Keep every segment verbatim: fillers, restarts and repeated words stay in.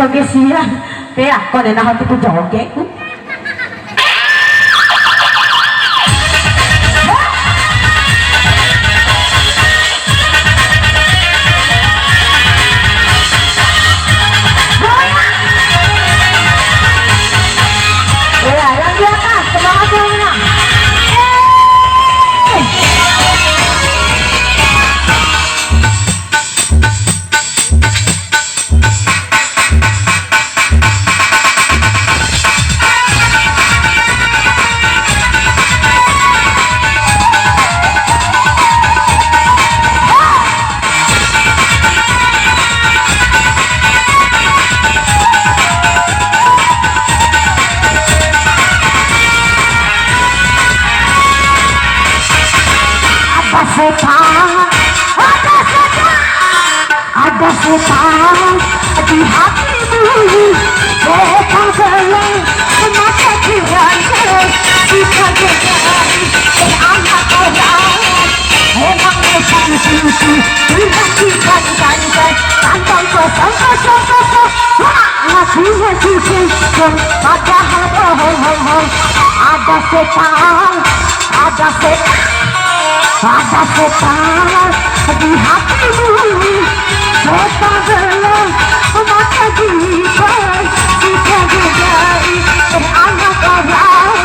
Oke, siap. Pea, kone nahu tuku jogeku. Iya, yang di atas, semangat yang menang. Eh. Ada setan, ada setan. Ada setan di hatimu, setan gelap mata kiranya, kita gedai, eh, anak orang. Emang udah suci, bilang kita ganjai, kantong kosong, kosong, kosong. Wah, ngakunya suci, padahal bohong, hong, hong. Ada setan, ada setan, ada setan di hatimu. Setan gelap mata jiwa, suka gedai, eh, anak orang.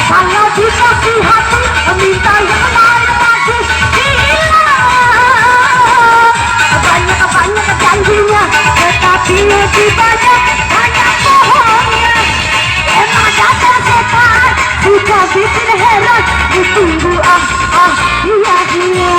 Kalau dikasih hati, minta yang lain lagi. Gila. Banyak-banyak janjinya, tetapi lebih banyak, banyak bohongnya. Emang dasar setan, suka bikin heran. Ditunggu, ah, ah, iya, iya.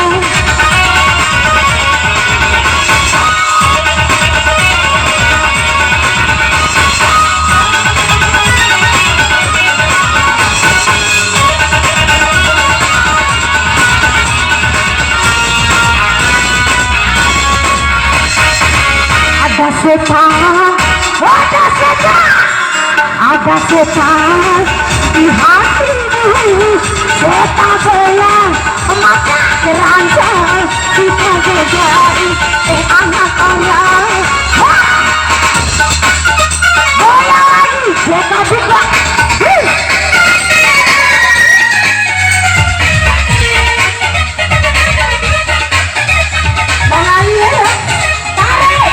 Ada setan, ada setan, ada setan di hatimu. Setan bola mata keranjang, kita gedai, eh, anak orang. Wah! Bola lagi, setan juga. Huh! Bang Ali, ya. Tarik.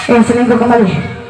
Eh, selingkuh kembali.